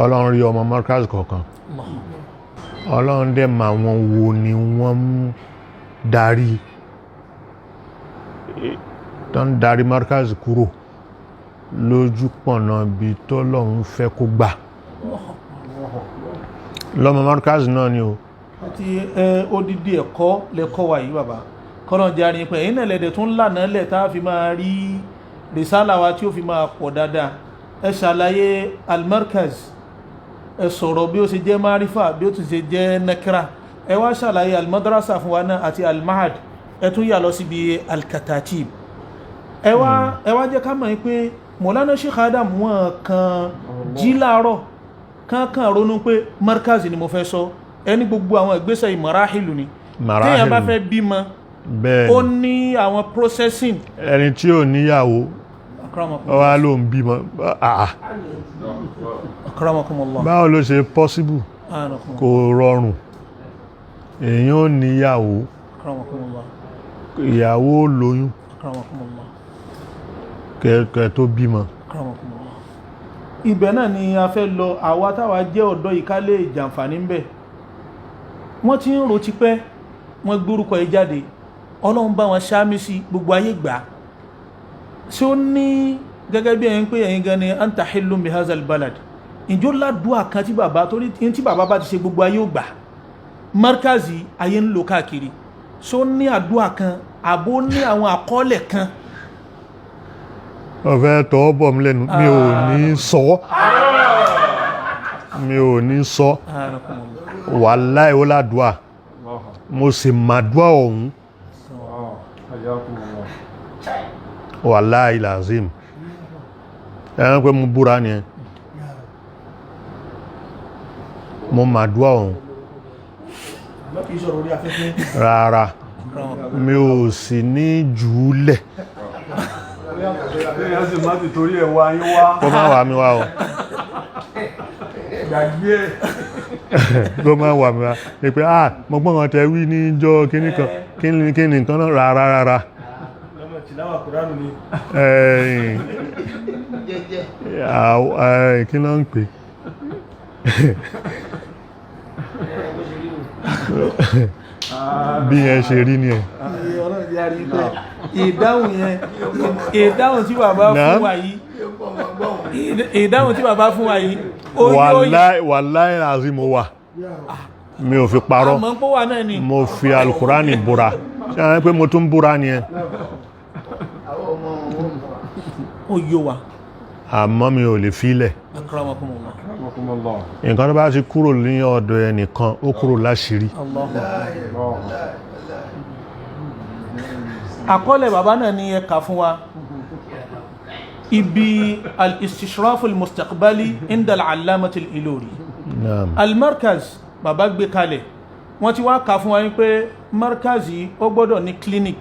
Ọlọ́run rí ọmọ Markaz kọ̀ọ̀kan. Ọlọ́run dẹ̀ mà wọn wo ni wọ́n ń darí, tó ń darí Markaz kúrò lójú pọ̀nà bí tọ́lọ́run fẹ́ kó gbà lọ́mọ Markaz náà ni o. Àti odidi ẹ̀kọ́ lẹ́kọ́ wa yìí, bàbá, kọ́nà jẹ́ àárín pé ẹ̀yin náà lẹ́dẹ̀ tún lànà lẹ̀ tá a fi máa rí rìsálà wa tí ó fi máa pọ̀ dáadáa. Ẹ ṣàlàyé almarkaz, ẹ sọ̀rọ̀ bí ó ṣe jẹ́ márífà, bí ó ti ṣe jẹ́ nakira. Ẹ wá ṣàlàyé almadrasa fún wa náà àti almahad. Ẹ tún yà lọ síbi alkatatib. Ẹ wá jẹ́ ká mọ̀ pé Mọ̀lánà Sheikh Adam, wọn kan jí láàárọ̀ kan ronú pé markaz ni mo fẹ́ sọ. Ẹni gbogbo àwọn ìgbésẹ̀ ìmọ̀ráhìlù ni téèyàn bá fẹ́ bímọ, ó ní àwọn processing. Ẹni tí ò níyàwó ó wá ló ń bímọ. Akramakumullah. Báwo ló ṣe possible? Kò rọrùn. Èyàn ò níyàwó, ìyàwó lóyún kẹ tó bímọ. Ibẹ̀ náà ni a fẹ́ lọ. Àwa táwa jẹ́ ọ̀dọ́ ìkálẹ̀ ìjàǹfààní ń bẹ. Wọ́n ti ń ro tipẹ́, wọ́n gbórúkọ yìí jáde, Ọlọ́run bá wọn ṣáàmì sí gbogbo ayé gbà. Ṣé ó ní gẹ́gẹ́ bí ẹ̀yin pé ẹ̀yin gan ni anta hillum bi hazal balad, ìjọ ládùúà kan tí bàbá, torí tí bàbá bá ti ṣe, gbogbo ayé ò gbà, markazi ayé ń lò káàkiri. Ṣé ó ní àdúà kan àbó ní àwọn àkọọ́lẹ̀ kan? Ọ̀fẹ́ tọ́ bọ̀ mí lẹ́nu, mi ò ní sọ, mi ò ní sọ. Wàláì, ó ládùúà, mo sì màdúà ọ̀hún. Wàláì làzim, ẹ̀rọ pé mo búra ni ẹ, mo màdúà ọ̀hún. Rárá, mi ò sì ní jùúlẹ̀. Kó má wà mí wá o, kó má wà mí wá ni pé, ah, mo gbọ́n kan tẹ wí ní jọ́ kíní kan, kíní kíní nǹkan náà. Rárá rárá, kí ló ń pè bí yẹn ṣe rí ni ẹ. Ìdáhùn yẹn, ìdáhùn tí bàbá fún wa yìí, ìdáhùn tí bàbá fún wa yìí. Wàláì, wàláì àti mo wà, mi ò fi parọ́. Àmọ́ pọ́ wà náà ni. Mo fi alukurani búra. Ṣe àwọn pé mo tún búra ni ẹ? Ó yóò wà. Àmọ́ mi ò lè filẹ̀. Akramakumullah. Nǹkan tó bá ti kúrò ní ọ̀dọ̀ ẹnìkan, ó kúrò láṣìírí. Àkọọ́lẹ̀ bàbá náà ni ẹ kà fún wa, ibi al-istishraf al-mustaqbali inda al-allamati al-Ilori. Al-markaz bàbá gbé kalẹ̀, wọ́n ti wá kà fún wa pé markaz yìí ó gbọ́dọ̀ ní clinic.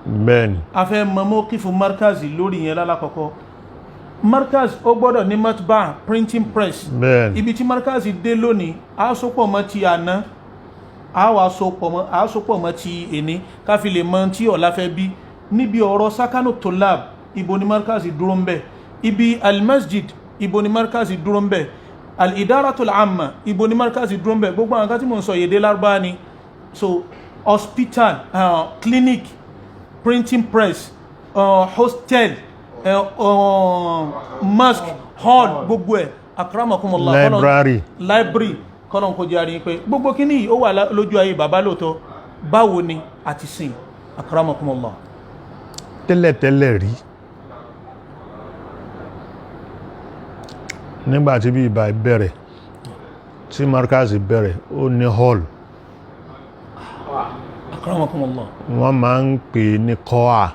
Bẹ́ẹ̀ni. A fẹ́ mọ mọ́kífù markaz lórí yẹn lálákọ̀ọ́kọ́. Markaz ó gbọ́dọ̀ ní matba, printing press. Bẹ́ẹ̀ni. Ibi tí markaz dé lónìí, a sopọ̀ mọ́ ti àná, a wà sopọ̀ mọ́ ti èní, ká fi lè mọ tí ọ̀la fẹ́ bí. Níbi ọ̀rọ̀ sakanu tolab, ibo ni markaz dúró ń bẹ̀? Ibi almasjid, ibo ni markaz dúró ń bẹ̀? Al-idaratul amma, ibo ni markaz dúró ń bẹ̀? Gbogbo àwọn kan tí mò ń sọ, èdè Lárúbáwá ni. So hospital, clinic, printing press, hostel, mosque hall, gbogbo ẹ̀, akramakumullah. Library. Library. Kọ́lọ̀n kó jẹ́ àrí pé gbogbo kíní yìí ó wà lójú ayé bàbá lóòótọ́. Báwo ni àti sìn, akramakumullah? Tẹ́lẹ̀tẹ́lẹ̀ rí, nígbàtí bí ìbá bẹ̀rẹ̀, tí markaz bẹ̀rẹ̀, ó ní hall. Akramakumullah. Wọ́n máa ń pè ní kọ́à.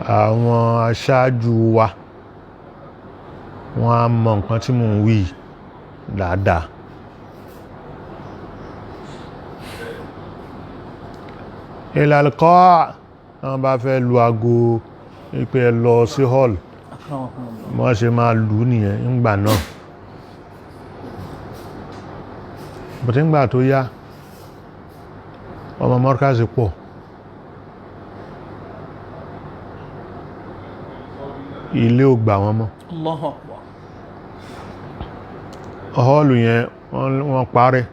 Àwọn aṣáájú wa, wọ́n á mọ nǹkan tí mò ń wí dáadáa. Ìlàlùkọ́, wọ́n bá fẹ́ lu aago wípé ẹ lọ sí hall, wọ́n ṣe máa lù nìyẹn ńgbà náà. Bọ̀tí ńgbà tó yá, ọmọ mọ́rkázì pọ̀. Ilé ò gbà wọ́n mọ́. Allahu Akbar. Hall yẹn wọ́n parẹ́,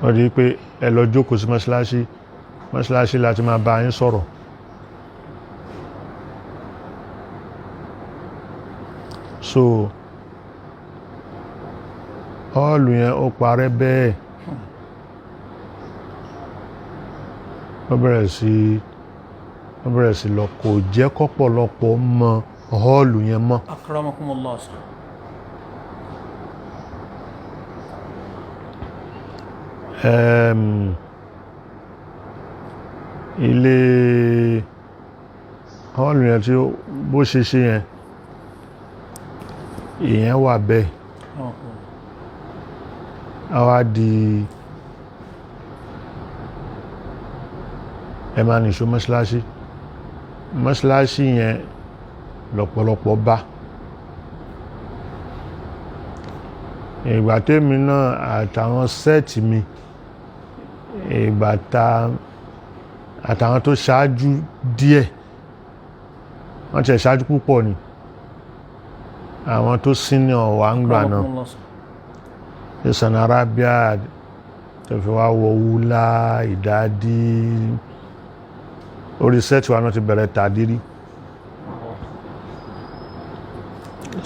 wọ́n di pé ẹ lọ jókòó sí mọ́ṣáláṣí, mọ́ṣáláṣí láti máa bá yín sọ̀rọ̀. So hall yẹn ó parẹ́ bẹ́ẹ̀, wọ́n bẹ̀rẹ̀ sí lọ, kò jẹ́ kọ́pọ̀lọpọ̀ mọ hall yẹn mọ́. Akramakumullah sir. Ilé hall yẹn tí bó ṣe ṣe yẹn, ìyẹn wà bẹ́ẹ̀. Akramakumullah. A wá di ẹ máa nìṣó mọ́ṣáláṣí, mọ́ṣáláṣí yẹn lọ́pọ̀lọpọ̀ bá ìgbà tèmi náà àtàwọn set mi, ìgbà tá àtàwọn tó ṣáájú díẹ̀, wọ́n ti ẹ̀ ṣáájú púpọ̀ ni, àwọn tó senior wà ń gbà náà. Akramakumullah sir. Ní Saudi Arabia tó fi wá wọ wúlá ìdádí, orí set wa náà ti bẹ̀rẹ̀ tàdírí.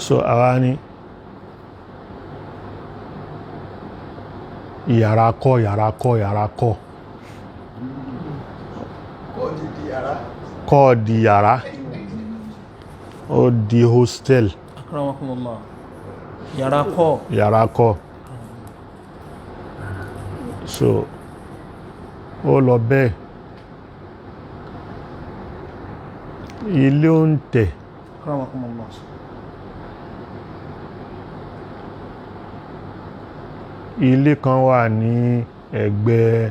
So àwa ní yàrá kọ́, yàrá kọ́, yàrá kọ́. Kọ́ di di yàrá. Kọ́ di yàrá, ó di hostel. Akramakumullah. Yàrá kọ́. Yàrá kọ́. So ó lọ bẹ́ẹ̀, ilé oúnjẹ. Akramakumullah sir. Ilé kan wà ní ẹ̀gbẹ́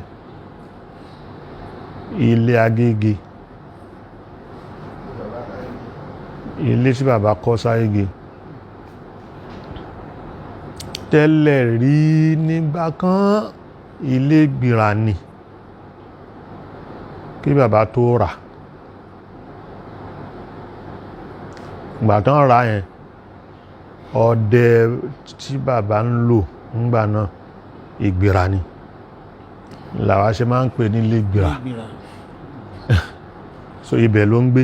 ilé Agége, ilé tí bàbá kọ́ sáyége tẹ́lẹ̀ rí nígbà kan, ilé gbìrà ni kí bàbá tó rà. Ìgbà tán rà yẹn, ọdẹ tí bàbá ń lò ńgbà náà, ìgbìrà ni làwa ṣe máa ń pè nílé ìgbìrà. Ìgbìrà. So ibẹ̀ ló ń gbé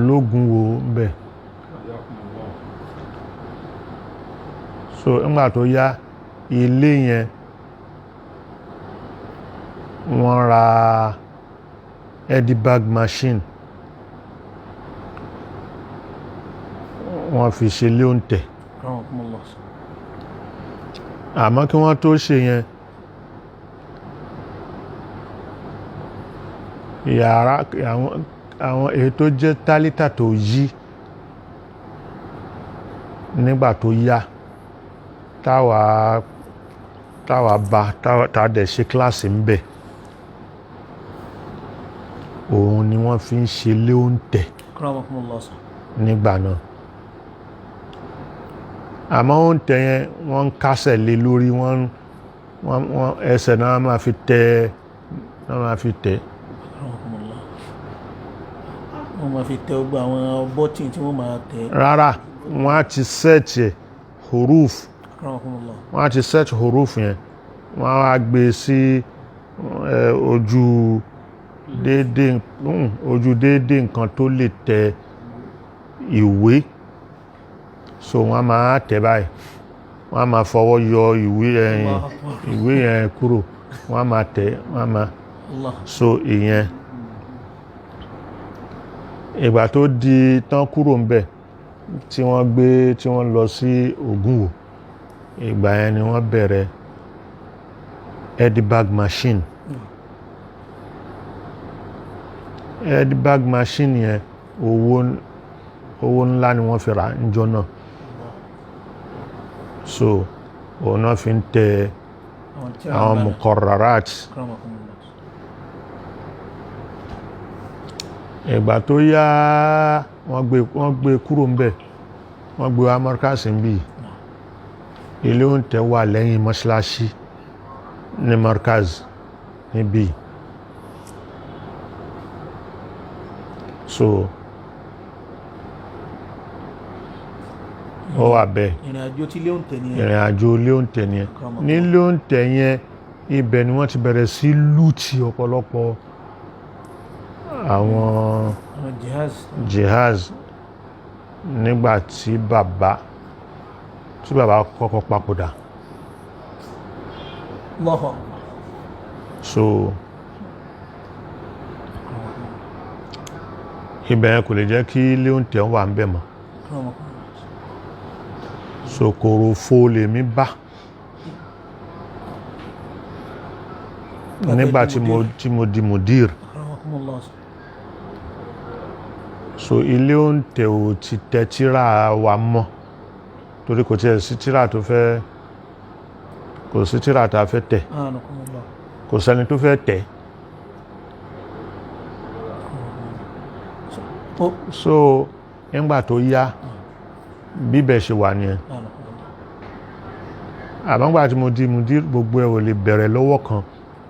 lógun wo bẹ̀. So ńgbà tó yá, ilé yẹn wọ́n ra Edibag machine, wọ́n fi ṣe lé òǹtẹ̀. Akramakumullah sir. Àmọ́ kí wọ́n tó ṣe yẹn, yàrá àwọn èyí tó jẹ́ tálítà tó yí nígbà tó yá, táwa bá tá dẹ̀ ṣe kíláàsì ń bẹ̀, òun ni wọ́n fi ń ṣe lé òǹtẹ̀. Akramakumullah sir. Nígbà náà, àmọ́ òǹtẹ̀ yẹn, wọ́n ń kásẹ̀ lé lórí, wọ́n wọ́n wọ́n ẹsẹ̀ náà máa fi tẹ, náà máa fi tẹ̀. Akramakumullah. Wọ́n máa fi tẹ gbogbo àwọn bọ́tìn tí wọ́n máa tẹ̀. Rárá, wọ́n á ti set ẹ̀ huruf. Akramakumullah. Wọ́n á ti set huruf yẹn, wọ́n á wá gbé sí ojú déédéé nǹkan tó lè tẹ ìwé. So wọ́n á máa tẹ̀ báyìí, wọ́n á máa fọwọ́ yọ ìwé ẹ̀yìn Allahu Akbar. ìwé yẹn kúrò, wọ́n á máa tẹ̀, wọ́n á máa Allah. So ìyẹn, ìgbà tó di tán kúrò ńbẹ̀, tí wọ́n gbé, tí wọ́n lọ sí Ògúnwò, ìgbà yẹn ni wọ́n bẹ̀rẹ̀ Edibag machine. Edibag machine yẹn, owó ńlá ni wọ́n fi rà níjọ́ náà. So òun náà fi ń tẹ àwọn tí àwọn muqarrarat. Akramakumullah. Ìgbà tó yá, wọ́n gbé kúrò ńbẹ̀, wọ́n gbé wá Markaz ń bì. Ilé oúnjẹ wà lẹ́yìn mọ́ṣáláṣí ní Markaz níbí. So ó wà bẹ́ẹ̀. Ìrìn àjò tí léòǹtẹ̀ nìyẹn. Ìrìn àjò léòǹtẹ̀ nìyẹn. Ní léòǹtẹ̀ yẹn, ibẹ̀ ni wọ́n ti bẹ̀rẹ̀ sí loot ọ̀pọ̀lọpọ̀ àwọn àwọn jihaz. Jihaz, nígbà tí bàbá kọ́kọ́ papòdà. Allahu Akbar. So ibẹ̀ yẹn kò lè jẹ́ kí léòǹtẹ̀ wà ń bẹ̀ mọ́. Akramakumullah. So kòròfo lèmi bá nígbà tí mo di mudir. Akramakumullah. So ilé òǹtẹ̀ ò ti tẹ tírà wa mọ́, torí kò tiẹ̀ sí tírà tó fẹ́, kò sí tírà tá a fẹ́ tẹ̀. Anakumullah. Kò sẹ́ni tó fẹ́ tẹ̀. Ó So nígbà tó yá, bíbẹ̀ ṣe wà nìyẹn. Anakumullah. Àmọ́ nígbà tí mo di mudir, gbogbo ẹ̀ ò lè bẹ̀rẹ̀ lọ́wọ́ kan.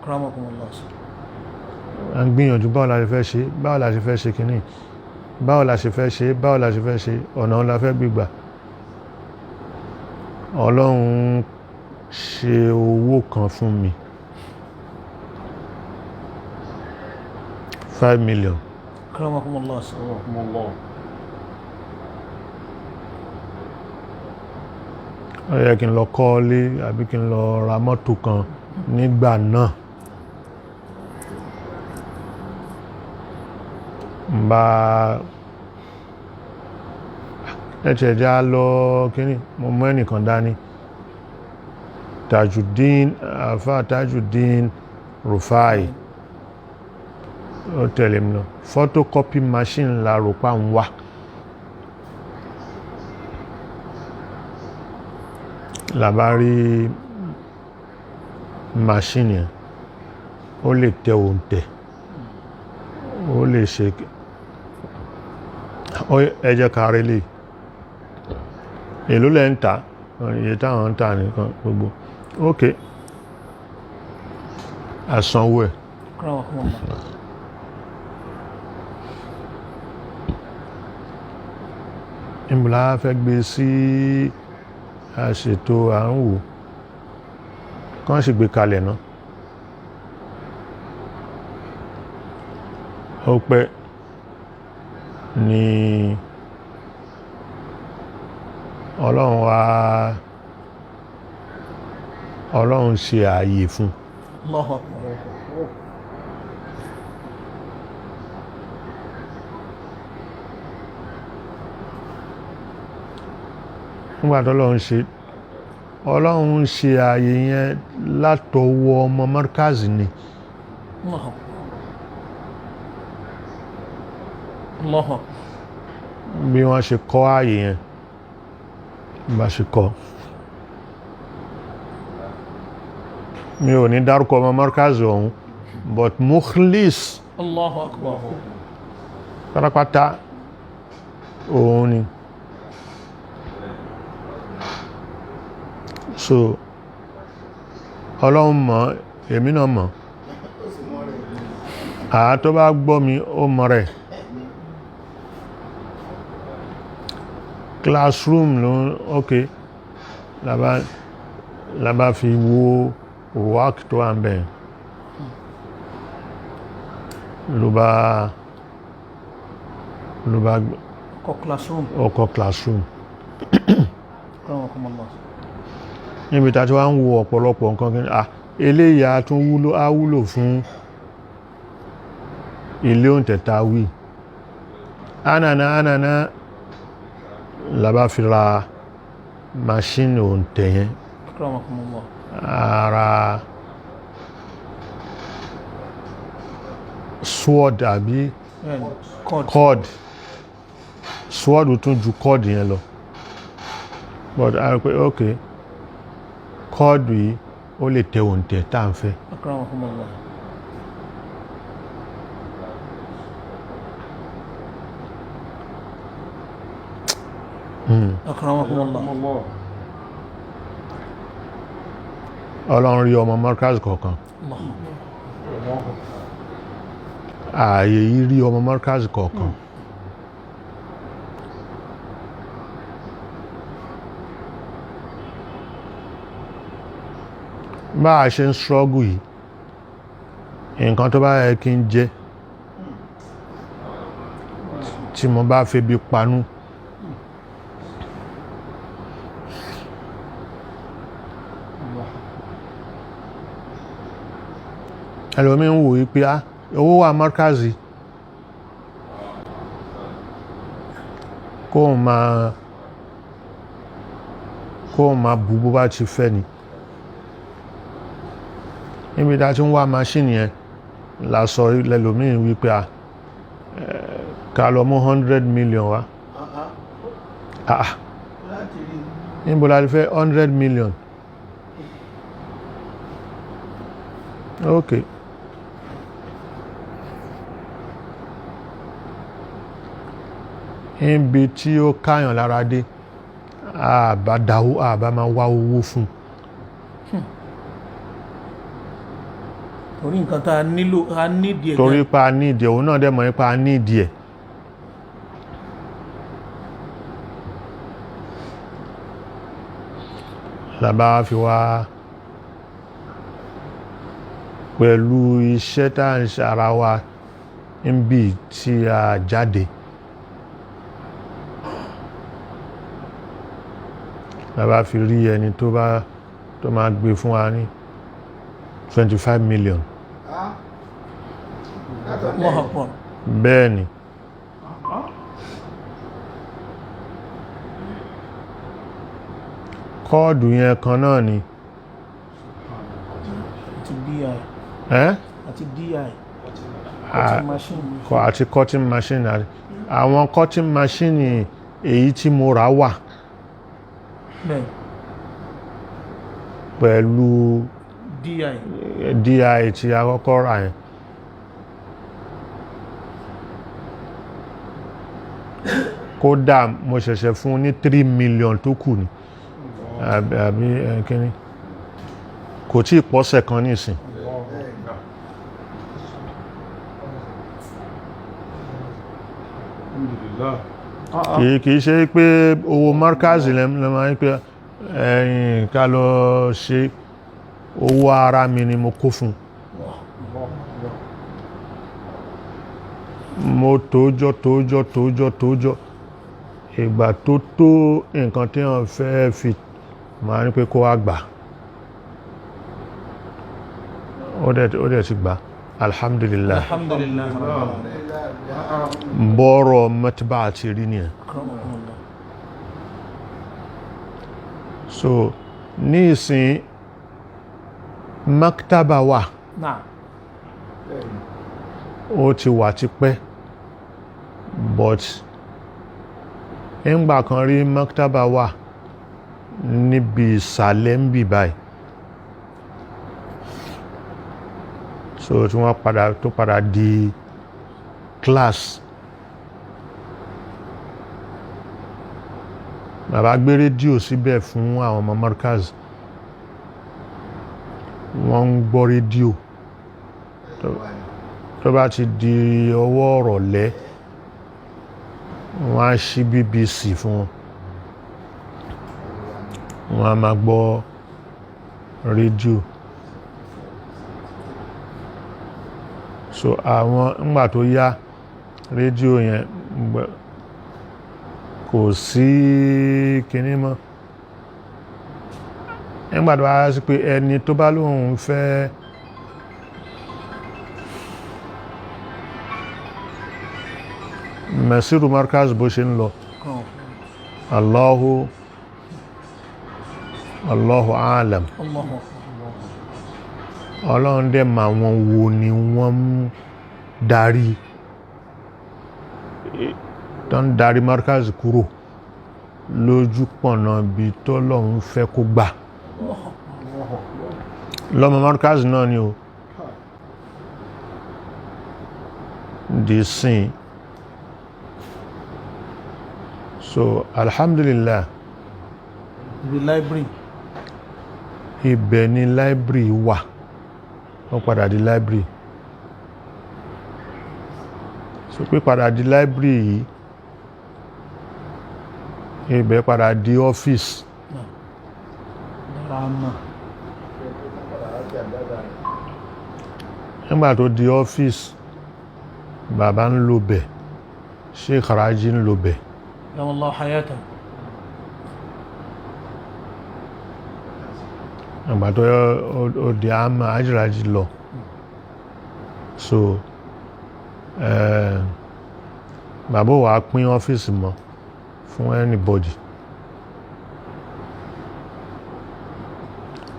Akramakumullah. À ń gbìyànjú, báwo la ṣe fẹ́ ṣe, báwo la ṣe fẹ́ ṣe kínní, báwo la ṣe fẹ́ ṣe, báwo la ṣe fẹ́ ṣe, ọ̀nà la fẹ́ gbígbà. Ọlọ́run ṣe owó kan fún mi, 5 million. Akramakumullah. Ó yẹ kí n lọ kọ́lé àbí kí n lọ ra mọ́tò kan nígbà náà. N bá ẹ̀tẹ̀ já lọ kíní, mo mú ẹnìkan dání, Tajudeen, àfáà Tajudeen Rufai, ó tẹ̀lé mi lọ. Photocopy machine la rò pa ń wá. La bá rí machine yẹn, ó lè tẹ òǹtẹ̀, ó lè ṣe ó. Ẹ jẹ́ ká rí lè èló lẹ́ ń tà, iye táwọn ń tà nìkan gbogbo. Ok, àsanwó ẹ̀. Akramakumullah. Ìmùlá fẹ́ gbé sí àṣètò àrùn wò kán sì gbé kalẹ̀ náà. Ó pẹ́ ni Ọlọ́run wá, Ọlọ́run ṣe ààyè fún. Allahu Akbar. Nígbà tó Ọlọ́run ṣe, Ọlọ́run ṣe ààyè yẹn látọwọ́ ọmọ Markaz ni. Allahu Akbar. Allahu Akbar. Bí wọ́n ṣe kọ́ ààyè yẹn, bá ṣe kọ́, mi ò ní dárúkọ ọmọ Markaz ọ̀hún, but mukhlis Allahu Akbar. pátápátá òun ni. So Ọlọ́run mọ̀, èmi náà mọ̀, àá tó bá gbọ́ mi, ó mọ̀ rẹ̀. Classroom ló ń, ok, la bá fi wo work tó wà ń bẹ̀, ló bá Kọ́ classroom. Ọkọ̀ classroom. Akramakumullah. Níbi tá a ti wá ń wo ọ̀pọ̀lọpọ̀ nǹkan kí ah eléyìí á tún wúlò, á wúlò fún ilé òǹtẹ̀ta wí ánàná ánàná, la bá fi ra machine òǹtẹ̀ yẹn. Akramakumullah. Ara sword àbí Bẹ́ẹ̀ni, cord. Cord, sword tún ju cord yẹn lọ, but a rò pé ok, cord yìí ó lè tẹ òǹtẹ̀ tá à ń fẹ́. Akramakumullah. Akramakumullah. Ọlọ́run rí ọmọ Markaz kọ̀ọ̀kan. Allah. Ààyè yìí rí ọmọ Markaz kọ̀ọ̀kan. Bá a ṣe ń struggle yìí, nǹkan tó bá yẹ kí n jẹ tí mo bá febi panú, ẹlòmíì ń wò ó pé ah, owó wà mọ́rkàzì, kóun máa bu bó bá ti fẹ́ ni. Níbi tá a ti ń wá machine yẹn la sọ lẹ́lòmíì wípé ah, ká lọ mú 100 million wá. Ah, níbo la ti fẹ́ 100 million? Ok, níbi tí ó káyàn lára dé, àbá dáwó, àbá máa wá owó fún. Torí nǹkan tá a nílò, a nídìí ẹ̀. Torí pa nídìí ẹ̀, òun náà dẹ̀ mọ̀ nípa nídìí ẹ̀. Làbá fi wá pẹ̀lú iṣẹ́ tá à ń ṣe ara wa ń bì tí a jáde, làbá fi rí ẹni tó bá tó máa gbé fún wa ní 25 million. Allahu Akbar. Bẹ́ẹ̀ ni, kọ́ọ̀dù yẹn kan náà ni. Àti DI. Ẹ́ Àti DI cutting machine. Àti cutting machine, àti àwọn cutting machine èyí tí mo rà wà Bẹ́ẹ̀. Pẹ̀lú DI. DI tí a kọ́kọ́ rà yẹn. Kódà mo ṣẹ̀ṣẹ̀ fún un ní 3 million tó kù ni, àbí kíní, kò tí ì pọ́sẹ̀ kan nísìn. Alhamdulillah. Kì í ṣe pé owó markaz lẹ́ máa ń pé ẹ̀yìn ká lọ ṣe. Owó ara mi ni mo kó fún un. Mo tójọ́ tójọ́ tójọ́ tójọ́, ìgbà tó tó nǹkan tí wọ́n fẹ́ fi máa ní pé kó wá gbà, ó dẹ̀ ti gbà, alhamdulillah. Alhamdulillah. Bọ́rọ̀ mẹ́tìbá àti rí nìyẹn. Akramakumullah. So ní ìsìn, maktaba wà. Náà. Ó ti wà tipẹ́, but nígbà kan rí, maktaba wà níbi ìsàlẹ̀ ń bì báyìí, so tí wọ́n padà tó padà di class. Bàbá gbé rédíò síbẹ̀ fún àwọn ọmọ markaz, wọ́n ń gbọ́ rédíò. Tó bá ti di ọwọ́ ọ̀rọ̀lẹ́, wọ́n á ṣí BBC fún wọn, wọ́n á máa gbọ́ rédíò. So àwọn ńgbà tó yá, rédíò yẹn kò sí kinní mọ́. Nígbà tó bá sí pé ẹni tó bá lóun fẹ́ mẹ̀sírù markaz bó ṣe ń lọ, Allahu Allahu alam. Allahu. Ọlọ́run dẹ̀ mà wọn wo ni wọ́n ń darí, tó ń darí markaz kúrò lójú pọ̀nà bí tọ́lọ́run fẹ́ kó gbà lọ́mọ markaz náà ni o di sin. So alhamdulillah. Ibi library. Ibẹ̀ ni library wà, wọ́n padà di library. So pé padà di library yìí, ibẹ̀ padà di ọ́fíìsì. Rama. Nígbà tó di ọ́fíìsì, bàbá ń lò bẹ̀, Sheikh Raji ń lò bẹ̀. Allahu hayata. Ìgbà tó ó di àmà, Hajji lọ. So bàbá wa pín ọ́fíìsì mọ́ fún anybody.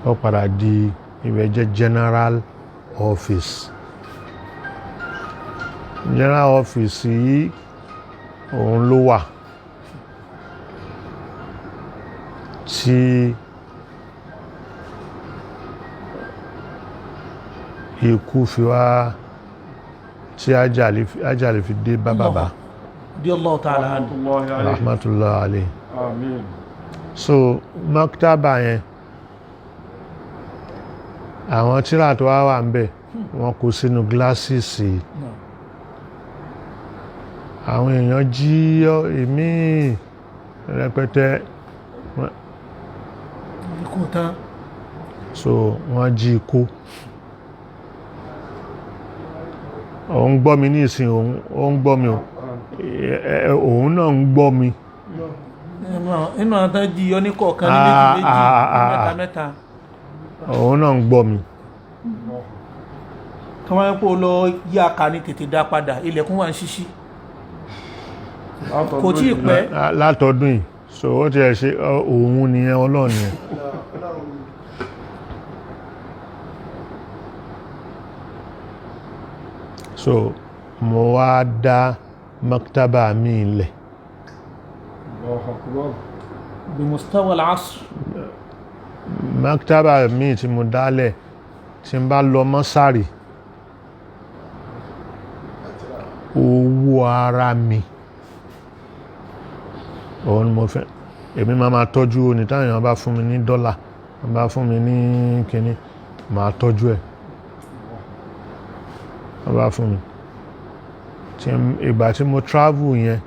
Ó padà di ibẹ̀ jẹ́ general office. General office yìí, òun ló wà tí ikú fi wá, tí ájàlì fi dé bá bàbá. Radiyallahu ta'ala anhu. Rahmatullahi alayhi. Rahmatullahi alayhi. Àmín. So maktaba yẹn, àwọn tírà tó wá wà ń bẹ̀, wọ́n kó sínú gíláṣìsì. Àwọn èèyàn jí ìmí rẹpẹtẹ. Ikú tán. So wọ́n jí kó. Òun gbọ́ mi ní ìsìn, òun ó ń gbọ́ mi o. Òun náà ń gbọ́ mi. Inú àwọn tán jí yọ ní kọ̀ọ̀kan, ní méjì méjì, ní mẹ́ta mẹ́ta. Òun náà ń gbọ́ mi. Tí wọ́n kó lọ yí aka ní tètè dá padà, ilẹ̀kùn wà ń ṣíṣí. Kò tí ì pẹ́. Látọdún yìí. So ó ti ẹ̀ ṣe òun nìyẹn, Ọlọ́run nìyẹn. So mo wá dá maktaba mi lẹ̀. Allahu akbar. Bí mustawa al-asr. Maktaba mi tí mo dálẹ̀, tí n bá lọ mọ́sárì, owó ara mi òun ni mo fẹ́. Èmi máa ma tọ́jú ní táwọn èèyàn bá fún mi ní dọ́là, wọ́n bá fún mi ní kinní, máa tọ́jú ẹ̀. Wọ́n bá fún mi tí ìgbà tí mo travel yẹn,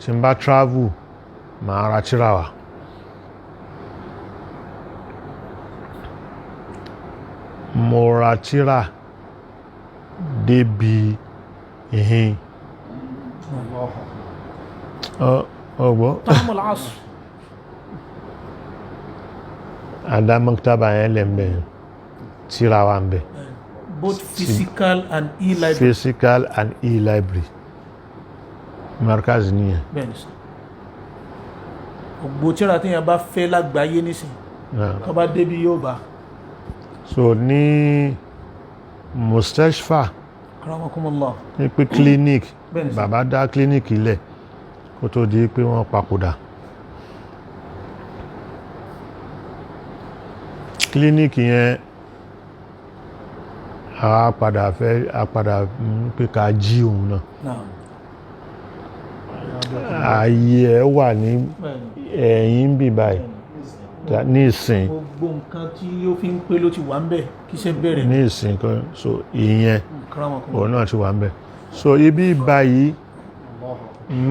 tí n bá travel, máa ra tírà wá. Mo ra tírà débi ìhìn. Ọgbọ́. Ta'am al-asr. Adá maktaba yẹn lẹ̀ ń bẹ̀ yẹn, tírà wà ń bẹ̀. Both physical and e-library. Physical and e-library, markaz nìyẹn. Bẹ́ẹ̀ ni sir. Ògbó tíra tí yẹn bá fẹ́ lágbàáyé nísìn, tó bá débi yóò bá. So ní mustashfa, Karamakumullah. ní pé clinic. Bẹ́ẹ̀ ni sir. Bàbá dá clinic lẹ̀ kó tó di pé wọ́n papòdà. Clinic yẹn, a padà fẹ́, a padà pé ká jí òun náà. Naam. Ààyè ẹ̀ wà ní Bẹ́ẹ̀ ni. ẹ̀yìn bí báyìí ní ìsìn. Gbogbo nǹkan tí ó fi ń pé ló ti wà ń bẹ̀ kí iṣẹ́ bẹ̀rẹ̀. Ní ìsìn kan. So ìyẹn, Karamakumullah. òun náà ti wà ń bẹ̀. So ibi báyìí,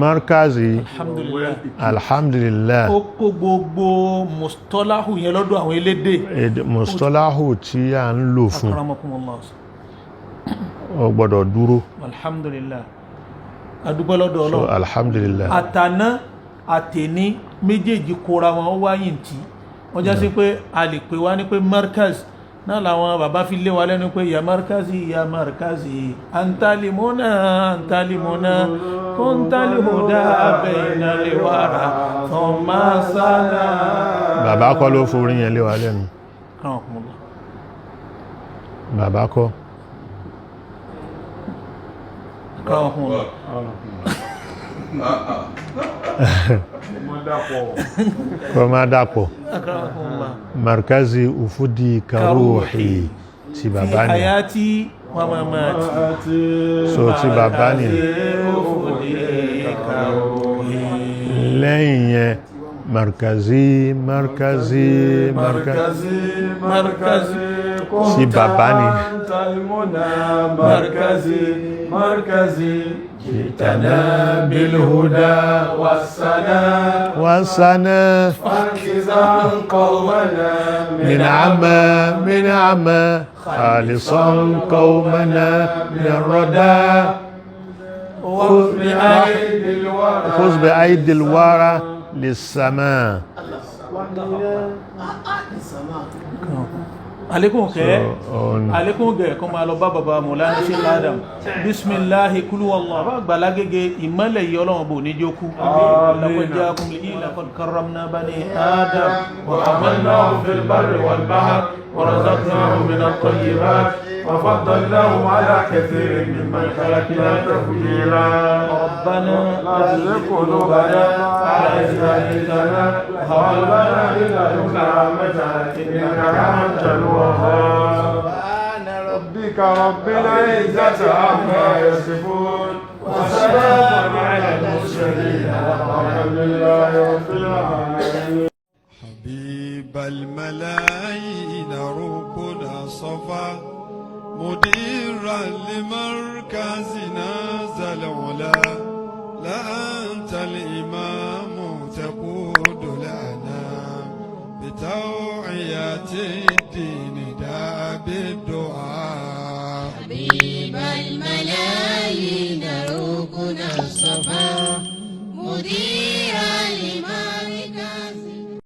markaz yìí, Alhamdulillah. Alhamdulillah. Ó kó gbogbo mustalahu yẹn lọ́dọ̀ àwọn elédè. Èdè mustalahu tí a ń lò fún, Karamakumullah. ó gbọ́dọ̀ dúró. Alhamdulillah, adúpẹ́ lọ́dọ̀ So Ọlọ́run. alhamdulillah. Àtàná àtẹ̀ní méjèèjì kóra wọn, ó wáyìn tí wọ́n já sí pé a lè pè wá ní pé markaz náà làwọn bàbá fi lé wa lẹ́nu pé ya markazi, ya markazi, antalimuna, antalimuna, kóntalihuda bayna liwara thumma sana. Bàbá kọ́ ló forí yẹn lé wa lẹ́nu. Karamakumullah. Bàbá kọ́. Karamakumullah. Mo dàpọ̀. Kọ́ má dàpọ̀. Karamakumullah. Markazi ufudi karuhi ti Fi bàbá ni. hayati wa mamati. So ti bàbá ni. Lẹ́yìn yẹn, markazi, markazi, markazi, markazi, Sí bàbá ni. أنت المنى مركزي مركزي جئتنا بالهدى والسنا والسنا فانكزا قومنا من عمى من عمى خالصا قومنا من الردى. خذ بأيدي الورى. خذ بأيدي الورى للسماء. Àlékún kẹ́, òun. àlékún gẹ̀ kó máa lọ bá bàbá Mọ̀lánà Sheikh Adam. Bisimilahi kúlú Allah bá gbàlágége ìmọ́lẹ̀ yìí, Ọlọ́run bò ní jókú. Laqad ja'akum laqad karramna bani Adam wa وحملناهم في البر والبحر ورزقناهم من الطيبات وفضلناهم على كثير ممن خلقنا تفضيلا. ربنا لا تزغ قلوبنا بعد إذ هديتنا وهب لنا من لدنك رحمة إنك أنت الوهاب. ربك رب العزة عما يصفون وسلام على المرسلين والحمد لله رب العالمين. حبيب الملايين ركنا صفا مديرا لمركزنا ذا العلا.